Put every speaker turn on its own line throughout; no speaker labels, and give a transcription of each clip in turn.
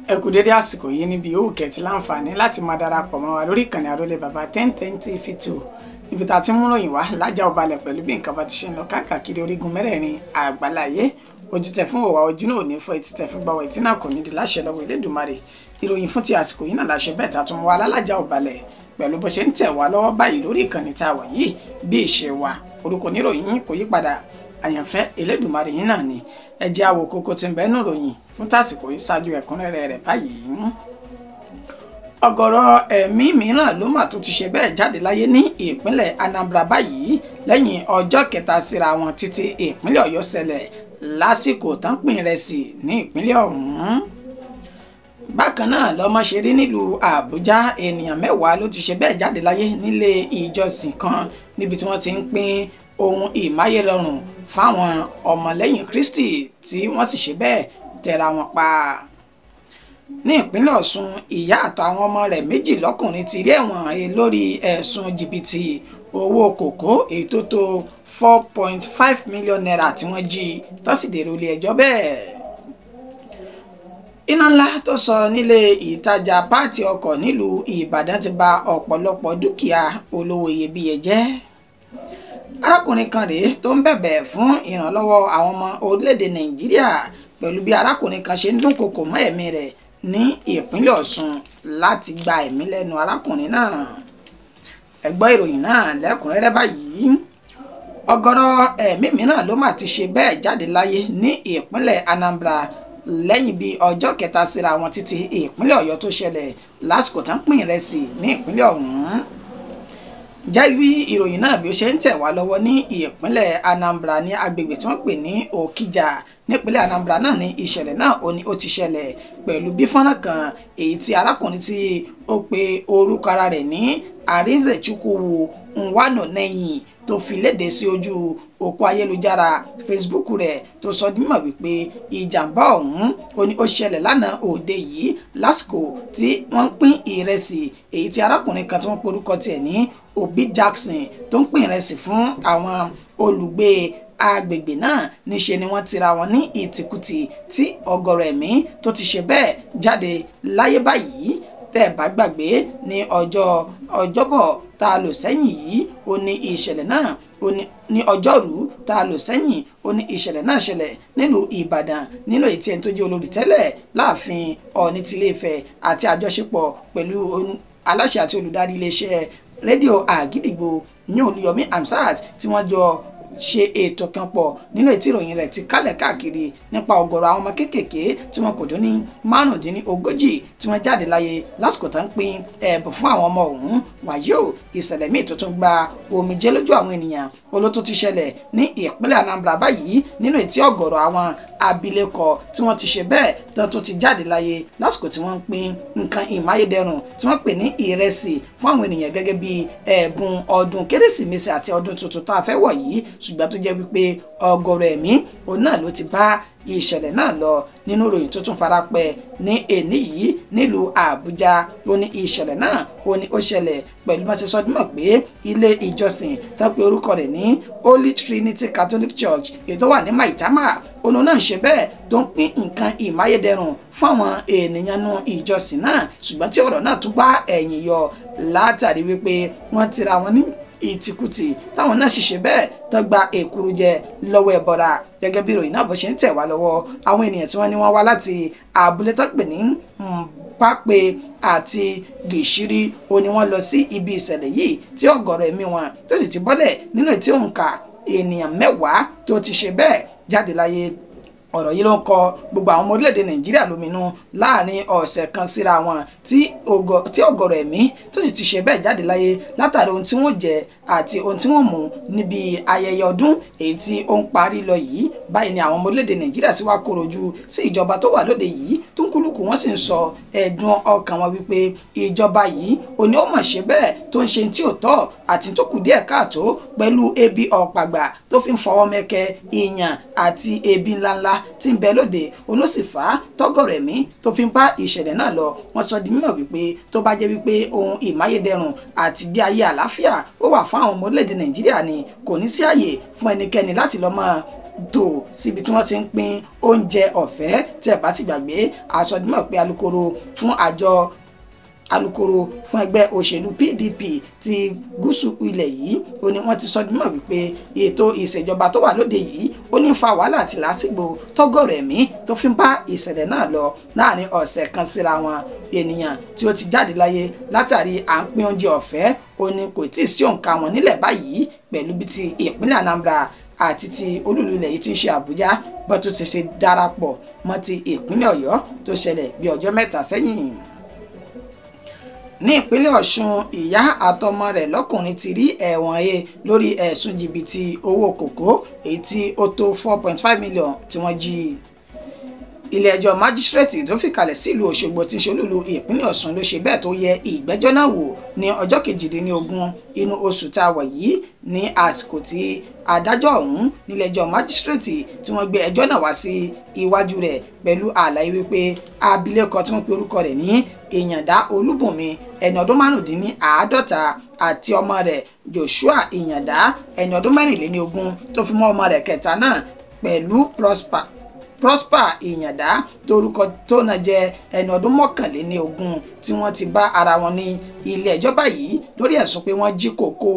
Ẹ kú dédé àsìkò yìí níbi yòówù kẹ́tì láǹfààní láti máa darapọ̀ mọ́ wa lórí ìkànnì Àrólé Bàbá 1010 TV2, níbi tá a ti mú ròyìn wá lájà ọbalẹ̀ pẹ̀lú bí nǹkan bá ti ṣe ń lọ káàkiri orígun mẹ́rẹ̀ẹ̀rin àgbáláyé. Ojú tẹ fún òwà ojú náà ò ní fọ́, etí tẹ fún gbàwọ̀ etí náà kò ní di láṣẹ lọ́wọ́ Elédùmarè. Ìròyìn fún ti àsìkò yìí náà láṣẹ bẹ́ẹ̀ ta tún wá lálájà ọbalẹ̀ pẹ̀lú bó ṣe ń tẹ̀ wá lọ́wọ́ báyìí lórí ìkànnì tá a wà yìí bí ìṣe wa. Orúkọ oníròyìn kò yí padà, àyànfẹ́ Elédùmarè yìí náà ni. Ẹ jẹ́ àwò kókó tí ń bẹ nínú ìròyìn fún tàsìkò yìí ṣáájú ẹ̀kúnrẹ́rẹ́ rẹ̀ báyìí. Ọ̀gọ̀rọ̀ ẹ̀mí mìíràn ló mà tún ti ṣe bẹ́ẹ̀ jáde láyé ní ìpínlẹ̀ Anambra báyìí lẹ́yìn ọjọ́ kẹta síra wọn títí ìpínlẹ̀ Ọ̀yọ́ ṣẹlẹ̀ lásìkò tán pín ìrẹsì ní ìpínlẹ̀ ọ̀hún. Bákan náà lọ́mọ ṣe rí nílùú Àbújá, ènìyàn 10 ló ti ṣe bẹ́ẹ̀ jáde láyé nílé ìjọsìn kan níbi tí wọ́n ti ń pín ohun ìmáyérọrùn fáwọn ọmọlẹ́yìn Kristi tí wọ́n sì ṣe bẹ́ẹ̀ tẹra wọn pa. Ní ìpínlẹ̀ Ọ̀ṣun, ìyá àtàwọn ọmọ rẹ̀ 2 lọ́kùnrin ti rí ẹ̀wọ̀n lórí ẹ̀sùn jìbìtì owó kòkó èyí tó tó 4.5 million naira tí wọ́n jí tó sì dèrò ilé ẹjọ́ bẹ́ẹ̀. Iná ńlá tó sọ nílé ìtajà páàtì ọkọ̀ nílùú Ìbàdàn ti ba ọ̀pọ̀lọpọ̀ dúkìá olówó iyebíye jẹ́. Arákùnrin kan rèé tó ń bẹ̀bẹ̀ fún ìrànlọ́wọ́ àwọn ọmọ orílẹ̀-èdè Nàìjíríà pẹ̀lú bí arákùnrin kan ṣe ń dúnkokò mọ́ ẹ̀mí rẹ̀ ní ìpínlẹ̀ Ọ̀ṣun láti gba ẹ̀mí lẹ́nu arákùnrin náà. Ẹ gbọ́ ìròyìn náà lẹ́kùnrẹ́rẹ́ báyìí. Ọ̀gọ̀rọ̀ ẹ̀mí mìíràn ló mà ti ṣe bẹ́ẹ̀ jáde láyé ní ìpínlẹ̀ Anambra lẹ́yìn bí ọjọ́ kẹta síra wọn títí ìpínlẹ̀ Ọ̀yọ́ tó ṣẹlẹ̀ lásìkò tán pín ìrẹsì ní ìpínlẹ̀ ọ̀hún. Jẹ́ bí ìròyìn náà bí ó ṣe ń tẹ̀ wá lọ́wọ́ ní ìpínlẹ̀ Anambra ní agbègbè tí wọ́n pè ní Òkìjà nípínlẹ̀ Anambra náà ní ìṣẹ̀lẹ̀ náà ó ní ó ti ṣẹlẹ̀ pẹ̀lú bí fọ́nrán kan èyí tí arákùnrin tí ó pe orúkọ ara rẹ̀ ní Arinze Chukwuwu Nwanonenyi tó fi léde sí ojú òpó ayélujára Facebook rẹ̀ tó sọ dímọ̀ wípé ìjàmbá ọ̀hún ó ní ó ṣẹlẹ̀ lánàá òde yìí lásìkò tí wọ́n ń pín ìrẹsì èyí tí arákùnrin kan tí wọ́n porúkọ tiẹ̀ ní Obi Jackson tó ń pín ìrẹsì fún àwọn olùgbé agbègbè náà. Níṣe ni wọ́n tira wọn ní ìtìkùtì tí ọ̀gọ̀rọ̀ ẹ̀mí tó ti ṣe bẹ́ẹ̀ jáde láyé báyìí. Tẹ́ ẹ bá gbàgbé ní ọjọ́ ọjọ́bọ̀ tá a lò sẹ́yìn yìí ó ní ìṣẹ̀lẹ̀ náà ó ní ọjọ́rú tá a lò sẹ́yìn ó ní ìṣẹ̀lẹ̀ náà ṣẹlẹ̀ nílùú Ìbàdàn nínú ètí ẹni tó jẹ́ olórí tẹ́lẹ̀ láàfin Ọọ̀ni tilé Ifẹ̀ àti àjọṣepọ̀ pẹ̀lú aláṣẹ àti olùdarí iléeṣẹ́ rédíò Àgídìgbò ní Olúyọmí Hamzat tí wọ́n jọ ṣe ètò kan pọ̀ nínú ètí ìròyìn rẹ̀ ti kálẹ̀ káàkiri nípa ọ̀gọ̀rọ̀ àwọn ọmọ kéékèèké tí wọn kò dín ní 35 tí wọ́n jáde láyé lásìkò tó ń pín ẹ̀bùn fún àwọn ọmọ ọ̀hún. Wàyí o, ìṣẹ̀lẹ̀ míì tuntun gba omijé lójú àwọn ènìyàn olótó ti ṣẹlẹ̀ ní ìpínlẹ̀ Anambra báyìí nínú ètí ọ̀gọ̀rọ̀ àwọn abilékọ tí wọ́n ti ṣe bẹ́ẹ̀ tán tó ti jáde láyé lásìkò tí wọ́n ń pín nǹkan ìmáyédẹrùn tí wọ́n pè ní ìrẹsì fún àwọn ènìyàn gẹ́gẹ́ bí ẹ̀bùn ọdún Kérésìmesì àti ọdún tuntun tá a fẹ́ wọ̀ yìí, ṣùgbọ́n tó jẹ́ wípé ọ̀gọ̀rọ̀ ẹ̀mí òun náà ló ti bá ìṣẹ̀lẹ̀ náà lọ. Nínú ìròyìn tó tún farapẹ́ ní èní yìí nílùú Àbújá ó ní ìṣẹ̀lẹ̀ náà ó ní ó ṣẹlẹ̀ pẹ̀lú bá ṣe sọ dímọ̀ pé ilé ìjọsìn tó pe orúkọ rẹ̀ ní Holy Trinity Catholic Church èyí tó wà ní Maitama òun náà ṣe bẹ́ẹ̀ tó ń pín nǹkan ìmáyédẹrùn fún àwọn ènìyàn nú ìjọsìn náà, ṣùgbọ́n tí ọ̀rọ̀ náà tún bá ẹ̀yìn yọ látàrí wípé wọ́n tira wọn ní ìtìkùtì táwọn náà ṣiṣẹ́ bẹ́ẹ̀ tó gba èkuru jẹ lọ́wọ́ ẹ̀bọra. Gẹ́gẹ́ bí ìròyìn náà bó ṣe ń tẹ̀ wá lọ́wọ́, àwọn ènìyàn tí wọ́n ní wọ́n wá láti abúlé tó pè ní Mpápe àti Gìṣírí ó ní wọ́n lọ sí ibi ìṣẹ̀lẹ̀ yìí tí ọ̀gọ̀rọ̀ ẹ̀mí wọn tó sì ti bọ́lẹ̀ nínú ètí òǹkà ènìyàn 10 tó ti ṣe bẹ́ẹ̀ jáde láyé. Ọ̀rọ̀ yìí ló ń kọ gbogbo àwọn ọmọ orílẹ̀-èdè Nàìjíríà lóminú láàrin ọ̀sẹ̀ kan síra wọn tí ọ̀gọ̀rọ̀ ẹ̀mí tó sì ti ṣe bẹ́ẹ̀ jáde láyé látàrí ohun tí wọ́n jẹ àti ohun tí wọ́n mú níbi ayẹyẹ ọdún èyí tí ó ń parí lọ yìí. Báyìí ni àwọn ọmọ orílẹ̀-èdè Nàìjíríà sì wá korojú sí ìjọba tó wà lóde yìí tó ń kúlùkù wọ́n sì ń sọ ẹ̀dùn ọkàn wọn wípé ìjọba yìí òní ó mọ̀ ṣe bẹ́ẹ̀ tó ń ṣe tí ò tọ́ àti tó kù díẹ̀ káàtó pẹ̀lú ebi ọ̀pàgbà tó fi ń fọwọ́ mẹ́kẹ́ ìyàn àti ebi ńláńlá tí ń bẹ lóde olóṣìfà tọgọrọ ẹ̀mí tó fi ń bá ìṣẹ̀lẹ̀ náà lọ. Wọ́n sọ di mímọ̀ wípé tó bá jẹ́ wípé ohun ìmáyédẹrùn àti gbé ayé àlàáfíà ó wà fún àwọn ọmọ orílẹ̀-èdè Nàìjíríà ni kò ní sí àyè fún ẹnikẹ́ni láti lọ máa tò síbi tí wọ́n ti ń pín oúnjẹ ọ̀fẹ́. Tí ẹ bá ti gbàgbé, àsọdúnmọ̀ pé alukoro fún àjọ alukoro fún ẹgbẹ́ òṣèlú PDP ti gúúsù ilẹ̀ yìí ó ní wọ́n ti sọ dímọ̀ wípé ètò ìṣèjọba tó wà lóde yìí ó ní fa wàhálà àti làásìgbò tọ́gọ̀rọ̀ ẹ̀mí tó fi ń bá ìṣẹ̀lẹ̀ náà lọ láàrin ọ̀sẹ̀ kan síra wọn. Ènìyàn tí ó ti jáde láyé látàrí à ń pín oúnjẹ ọ̀fẹ́ ó ní kò tí ì sí òǹkà wọn nílẹ̀ báyìí pẹ̀lú bí ti ìpínlẹ̀ Anambra àti ti olúìlú ilẹ̀ yìí ti ń ṣe Àbújá bó tó ti ṣe darapọ̀ mọ́ ti ìpínlẹ̀ Ọ̀yọ́ tó ṣẹlẹ̀ bí ọjọ́ mẹ́ta sẹ́yìn. Ní ìpínlẹ̀ Ọ̀ṣun, ìyá àtọmọ rẹ̀ lọ́kùnrin ti rí ẹ̀wọ̀n he lórí ẹ̀sùn jìbìtì owó kòkó èyí tí ó tó 4.5 million tí wọ́n jí. Ilé-ẹjọ́ májísírèètì tó fìkàlẹ̀ sílùú Òṣogbo tí ń ṣe olúìlú ìpínlẹ̀ Ọ̀ṣun ló ṣe bẹ́ẹ̀ tó yẹ ìgbẹ́jọ́ náà wò ní ọjọ́ 18 inú oṣù tá a wà yìí ní àsìkò tí adájọ́ ọ̀hún nílé-ẹjọ́ májísírèètì tí wọ́n gbé ẹjọ́ náà wá sí iwájú rẹ̀ pẹ̀lú àlàyé wípé abilékọ tí wọ́n pe orúkọ rẹ̀ ní Ìyàndá Olúbùnmi ẹni ọdún 55 àti ọmọ rẹ̀ Joshua Ìyàndá ẹni ọdún 24 tó fi mọ́ ọmọ rẹ̀ kẹta náà pẹ̀lú Prosper Ìyàndá torúkọ tó náà jẹ́ ẹni ọdún 21 tí wọ́n ti bá ara wọn ní ilé ẹjọ́ báyìí lórí ẹ̀sùn pé wọ́n jí kòkó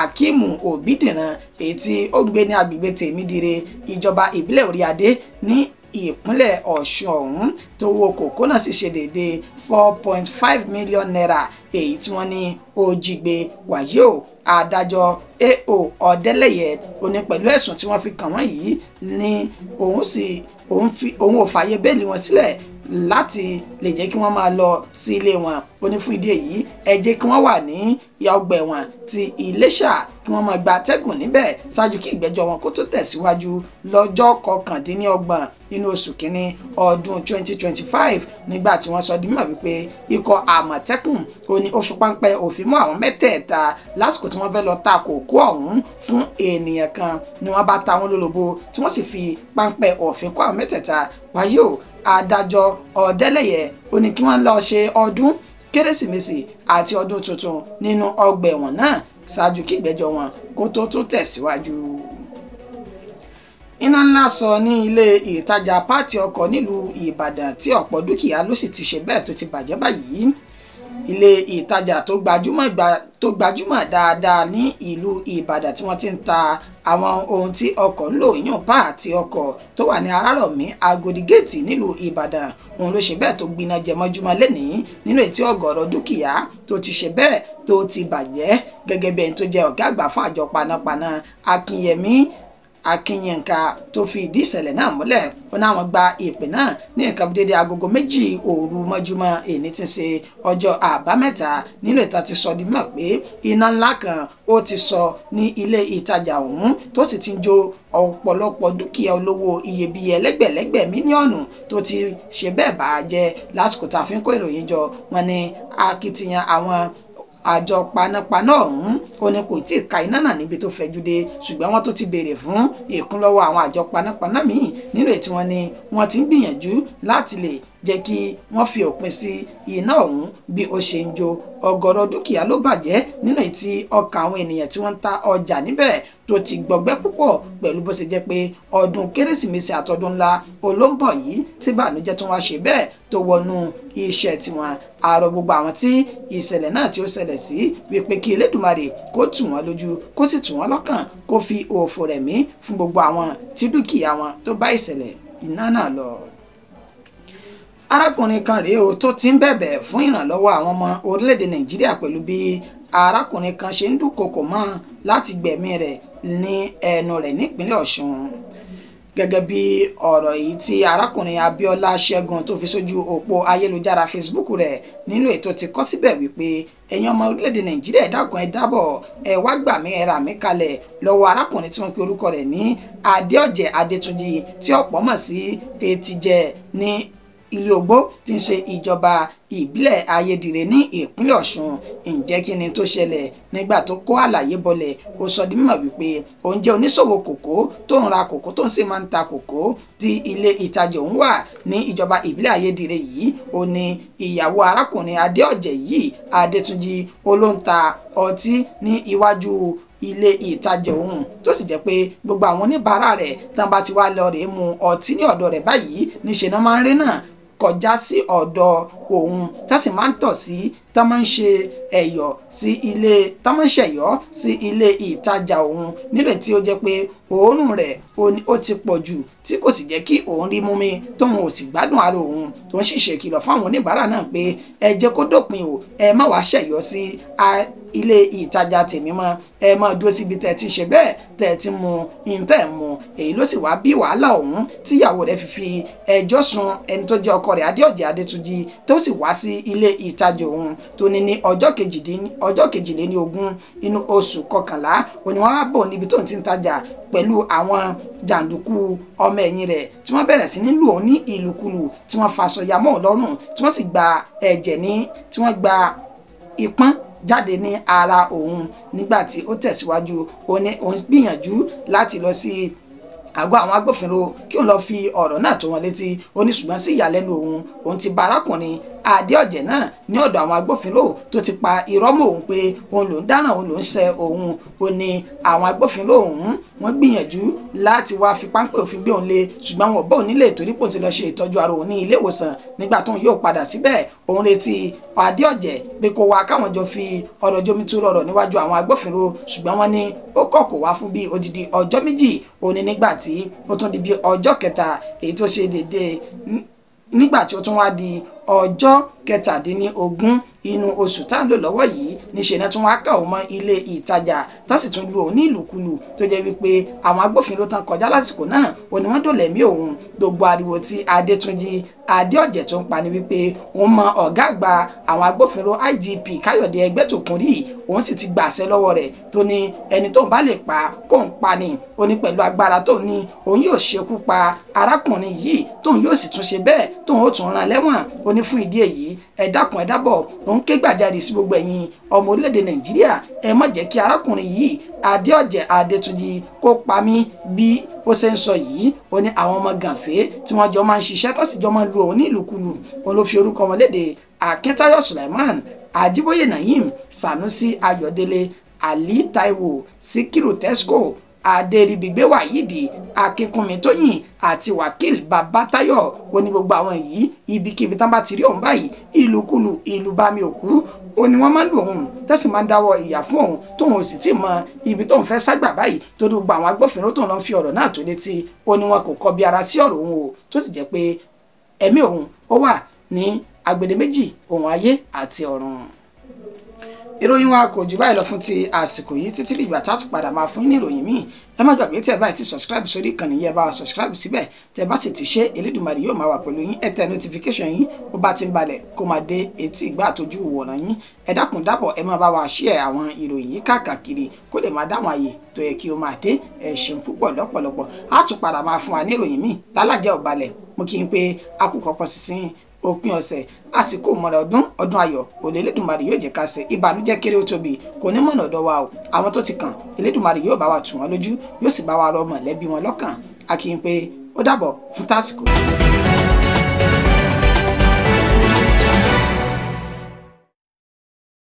Akíìmù Òbídìran èyí tí ó gbé ní agbègbè Tèmídire ìjọba ìbílẹ̀ Oríadé ní ìpínlẹ̀ Ọ̀ṣun ọ̀hún tó wo kòkó náà sì ṣe déédéé 4.5 million naira èyí tí wọ́n ní ó jí gbé. Wàyí o, adájọ́ A.O. Ọ̀dẹ́lẹ̀yẹ ó ní pẹ̀lú ẹ̀sùn tí wọ́n fi kàn wọ́n yìí ní òun ò fààyè bẹ́ẹ̀lì wọn sílẹ̀ láti lè jẹ́ kí wọ́n máa lọ sí ilé wọn. Ó ní fún ìdí èyí ẹ jẹ́ kí wọ́n wà ní ọgbà ẹ̀wọ̀n ti Iléṣà kí wọ́n máa gba atẹ́gùn níbẹ̀ ṣáájú kí ìgbẹ́jọ́ wọn kó tó tẹ̀síwájú lọ́jọ́ 29 nínú oṣù kínní ọdún 2025 nígbà tí wọ́n sọ di mímọ̀ wípé ikọ̀ Àmọ̀tẹ́kùn ó ní ó fi páńpẹ́ òfin mú àwọn mẹ́tẹ̀ẹ̀ta lásìkò tí wọ́n fẹ́ lọ ta kòkó ọ̀hún fún ènìyàn kan ni wọ́n bá ta wọn lólobó tí wọ́n sì fi páńpẹ́ òfin kó àwọn mẹ́tẹ̀ẹ̀ta. Wáyé o, adájọ́ Ọ̀dẹ́lẹ̀yẹ ó ní kí wọ́n lọ ṣe ọdún Kérésìmesì àti ọdún tuntun nínú ọgbà ẹ̀wọ̀n náà ṣáájú kí ìgbẹ́jọ́ wọn kó tó tún tẹ̀síwájú. Iná ńlá sọ ní ilé ìtajà pààtì ọkọ̀ nílùú Ìbàdàn tí ọ̀pọ̀ dúkìá ló sì ti ṣe bẹ́ẹ̀ tó ti bàjẹ́ báyìí. Ilé ìtajà tó gbajúmọ̀ dáadáa ní ìlú Ìbàdàn tí wọ́n ti ń ta àwọn ohun tí ọkọ̀ ń lò yàn páàtì ọkọ̀ tó wà ní Arárọ̀mí Agodi Géètì nílùú Ìbàdàn òun ló ṣe bẹ́ẹ̀ tó gbiná jẹmọ́júmọ́ lẹ́nìí nínú ètí ọ̀gọ̀rọ̀ dúkìá tó ti ṣe bẹ́ẹ̀ tó ti bàjẹ́. Gẹ́gẹ́ bí ẹni tó jẹ́ ọ̀gá àgbà fún àjọ panápaná Akínyẹmí Akínyínká tó fi ìdí ìṣẹ̀lẹ̀ náà múlẹ̀, ó ní àwọn gba ìpè náà ní nǹkan bí dédé agogo 2 òru mọ́júmọ́ èní tí ń ṣe ọjọ́ àbámẹ́ta nínú ìta ti sọ di mọ̀ pé iná ńlá kan ó ti sọ ní ilé ìtajà ọ̀hún tó sì ti ń jó ọ̀pọ̀lọpọ̀ dúkìá olówó iyebíye ẹlẹ́gbẹ̀lẹ́gbẹ̀ mílíọ̀nù tó ti ṣe bẹ́ẹ̀ bá jẹ́. Lásìkò tá a fi ń kó ìròyìn jọ wọn ni akitiyan àwọn àjọ panápaná ọ̀hún ó ní kò tí ì ka iná náà níbi tó fẹjú dé, ṣùgbọ́n wọ́n tó ti béèrè fún ìkúnlọ́wọ́ àwọn àjọ panápaná míì nínú ètí wọn ni wọ́n ti ń gbìyànjú láti lè jẹ́ kí wọ́n fi òpin sí iná ọ̀hún bí ó ṣe ń jó. Ọ̀gọ̀rọ̀ dúkìá ló bàjẹ́ nínú ètí ọkàn àwọn ènìyàn tí wọ́n ń ta ọjà níbẹ̀ tó ti gbọgbẹ́ púpọ̀ pẹ̀lú bó ṣe jẹ́ pé ọdún Kérésìmesì àtọdún ńlá olóńbọ̀ yìí tí bànújẹ́ tó wá ṣe bẹ́ẹ̀ tó wọnú iṣẹ́ tiwọn. Àrò gbogbo àwọn tí ìṣẹ̀lẹ̀ náà tí ó ṣẹlẹ̀ sí wípé kí Elédùmarè kó tù wọ́n lójú kó sì tù wọ́n lọ́kàn kó fi òfò rẹ̀ mí fún gbogbo àwọn tí dúkìá wọn tó bá ìṣẹ̀lẹ̀ iná náà lọ. Arákùnrin kan rèé o tó ti ń bẹ̀bẹ̀ fún ìrànlọ́wọ́ àwọn ọmọ orílẹ̀-èdè Nàìjíríà pẹ̀lú bí arákùnrin kan ṣe ń dúnkokò mọ́ láti gbẹ̀mí rẹ̀ ní ẹnu rẹ̀ nípínlẹ̀ Ọ̀ṣun. Gẹ́gẹ́ bí ọ̀rọ̀ yìí tí arákùnrin Abíọ́lá Ṣẹ́gun tó fi sójú òpó ayélujára Facebook rẹ̀ nínú ètò ti kọ síbẹ̀ wípé ẹ̀yin ọmọ orílẹ̀-èdè Nàìjíríà ẹ dákun ẹ dábọ̀ ẹ wá gbà mí ẹ rà mí kalẹ̀ lọ́wọ́ arákùnrin tí wọ́n pe orúkọ rẹ̀ ní Adéọ̀jẹ̀ Adétúnjì tí ọ̀pọ̀ mọ̀ sí Ètìjẹ ní ilé ogbó tí ń ṣe ìjọba ìbílẹ̀ Ayédìrè ní ìpínlẹ̀ Ọ̀ṣun. Ǹjẹ́ kí ni tó ṣẹlẹ̀ nígbà tó kó àlàyé bọlẹ̀? Ó sọ di mímọ̀ wípé òun jẹ́ oníṣòwò kòkó tó ń ra kòkó tó ń sì máa ń ta kòkó tí ilé ìtajà òun wà ní ìjọba ìbílẹ̀ Ayédìrè yìí. Ó ní ìyàwó arákùnrin Adéọ̀jẹ̀ yìí Adétúnjì ó ló ń ta ọtí ní iwájú ilé ìtajà òun, tó sì jẹ́ pé gbogbo àwọn oníbàárà rẹ̀ tán bá ti wá lọ rèé mu ọtí ní ọ̀dọ̀ rẹ̀ báyìí níṣe náà máa ń rí náà kọjá sí ọ̀dọ̀ òun, tá sì máa ń tọ̀ sí, tá máa ń ṣe ẹ̀yọ̀ sí ilé, tá máa ń ṣẹ̀yọ́ sí ilé ìtajà òun, nílẹ̀ tí ó jẹ́ pé òórùn rẹ̀ ó ti pọ̀ jù tí kò sì jẹ́ kí òun rí mú mi, tóun ò sì gbádùn ara òun. Tó ń sì ṣèkìlọ̀ fún àwọn oníbàárà náà pé ẹ jẹ́ kó dópin o, ẹ má wàá ṣẹ̀yọ́ sí ilé ìtajà tèmi mọ́, ẹ má dúró síbi tẹ́ ti ṣe bẹ́ẹ̀ tẹ́ ti mu ìǹtẹ́ mu. Èyí ló sì wá bí wàhálà òun tíyàwó rẹ̀ fi ẹjọ́ sùn ẹni tó jẹ́ ọkọ rẹ̀ Adéọ̀jẹ̀ Adétúnjì, tó sì wá sí ilé ìtajà òun tó ní ní ọjọ́ 22 inú oṣù kọkànlá òní wọ́n á bọ̀ níbi tó ń ti ń tajà pẹ̀lú àwọn jàǹdùkú ọmọ ẹ̀yìn rẹ̀ tí wọ́n bẹ̀rẹ̀ sí ní lù òun ní ìlùkulù, tí wọ́n faṣọ ya mọ́ òun lọ́rùn, tí wọ́n sì gba ẹ̀jẹ̀ ní, tí wọ́n gba ìpọ́n jáde ní ara òun. Nígbà tí ó tẹ̀síwájú, ó ní òun gbìyànjú láti lọ sí àgọ́ àwọn agbófinró kí òun lọ fi ọ̀rọ̀ náà tó wọn létí. Ó ní ṣùgbọ́n sí ìyàlẹ́nu òun, òun ti bá arákùnrin Adéọ̀jẹ̀ náà ní ọ̀dọ̀ àwọn agbófinró tó ti pa irọ́ mọ́ òun pé òun ló ń dáràn, òun ló ń ṣe òun. Ó ní àwọn agbófinró òun wọ́n gbìyànjú láti wá fi páńpẹ́ òfin gbé òun lé, ṣùgbọ́n wọn ò bá òun nílé torí pò ti lọ ṣe ìtọ́jú ara òun ní ilé ìwòsàn. Nígbà tóun yóò padà síbẹ̀, òun retí Adéọ̀jẹ̀ pé kó wá káwọn jọ fi ọ̀rọ̀ jomitoro ọ̀rọ̀ níwájú àwọn agbófinró, ṣùgbọ́n wọ́n ní ó kọ̀ kó wá fún bí odidi ọjọ́ 2. Ó ní nígbà tí ó tún di bí ọjọ́ kẹta, èyí tó ṣe déédéé nígbà tí ó tún wá di ọjọ́ 17 inú oṣù tá à ń lò lọ́wọ́ yìí, níṣẹ́ náà tún wá kà ó mọ́ ilé ìtajà, tá sì tún lu òun ní ìlùkulù, tó jẹ́ wípé àwọn agbófinró tán kọjá lásìkò náà ó ní wọ́n dòlẹ̀mí òun. Gbogbo ariwo tí Adétúnjì Adéọ̀jẹ̀ tó ń pa ni wípé òun mọ ọ̀gá àgbà àwọn agbófinró IGP Káyọ̀dé Ẹgbẹ́tókun rí, òun sì ti gbàṣẹ lọ́wọ́ rẹ̀ tó ní ẹni tó ń bá lè pa kó ń pa ni. Ó ní pẹ̀lú agbára tó ní òun yóò ṣekú pa arákùnrin yìí, tóun yóò sì tún ṣe bẹ́ẹ̀, tóun ó tún rán lẹ́wọ̀n. Ó ní fún ìdí èyí, ẹ dákun ẹ dábọ̀, òun ké gbàjarè sí gbogbo ẹ̀yin ọmọ orílẹ̀-èdè Nàìjíríà, ẹ má jẹ́ kí arákùnrin yìí Adéọ̀jẹ̀ Adétúnjì kó pa mí bí ó ṣe ń sọ yìí. Ó ní àwọn ọmọ gànfẹ́ tí wọ́n jọ máa ń ṣiṣẹ́ tó sì jọ máa ń lu òun ní ìlùkulù, òun ló fi orúkọ wọn léde: Akíntayọ̀ Suleiman, Ajíbóyè Naim, Sanusi Ayọ̀délé, Ali Taiwo, Sikiru Tesco, Adéríbigbé Wáyídì, Akínkúnmi Tóyìn àti Wákìl Babátayọ̀. Ó ní gbogbo àwọn yìí ibikíbi tán bá ti rí òun báyìí, ìlúkulù ìlú bámi òkú ó ní wọ́n máa ń lò òun, tẹ́sí máa ń dáwọ́ ìyà fún òun, tóun ò sì tí mọ ibi tóun fẹ́ ságbà báyìí, torí gbogbo àwọn agbófinró tóun lọ fi ọ̀rọ̀ náà tó létí, ó ní wọn kò kọbi ara sí ọ̀rọ̀ òun o, tó sì jẹ́ pé ẹ̀mí òun ó wà ní agbede méjì òun ayé àti ọ̀run. Ìròyìn wa kò jù báyìí lọ fún ti àsìkò yìí títí dìgbà tá a tún padà máa fún yín ní ìròyìn míì. Ẹ má gbàgbé tí ẹ báyìí ti subscribe sórí ìkànnì yìí, ẹ bá wa subscribe síbẹ̀. Tẹ bá sì ti ṣe, Elédùmarè yóò máa wà pẹ̀lú yín. Ẹ tẹ notification yín bó bá ti ń balẹ̀ kó máa dé etí ìgbà àtọ́jú ìwòran yín. Ẹ dákun dábọ̀, ẹ máa bá wa share àwọn ìròyìn yìí káàkiri kó lè máa dáwọn àyè tó yẹ kí ó máa dé. Ẹ ṣeun púpọ̀ lọ́pọ̀lọpọ̀. Á tún padà máa fún wa ní ìròyìn míì lálàjẹ́ òbalẹ̀. Mo kí n pé akúkọ pọ̀ sísìn òpin ọ̀sẹ̀, àsìkò mọ̀rẹ̀ ọdún, ọdún ayọ̀ òlé Elédùmarè yóò jẹ́ ká ṣe. Ìbànújẹ́ kéré ó tóbi kò ní mọ̀nà ọ̀dọ̀ wa o. Àwọn tó ti kàn, Elédùmarè yóò bá wa tù wọ́n lójú, yóò sì bá wa rọ mọ̀lẹ́bí wọn lọ́kàn. A kì í pé ó dàbọ̀ fún tásìkò.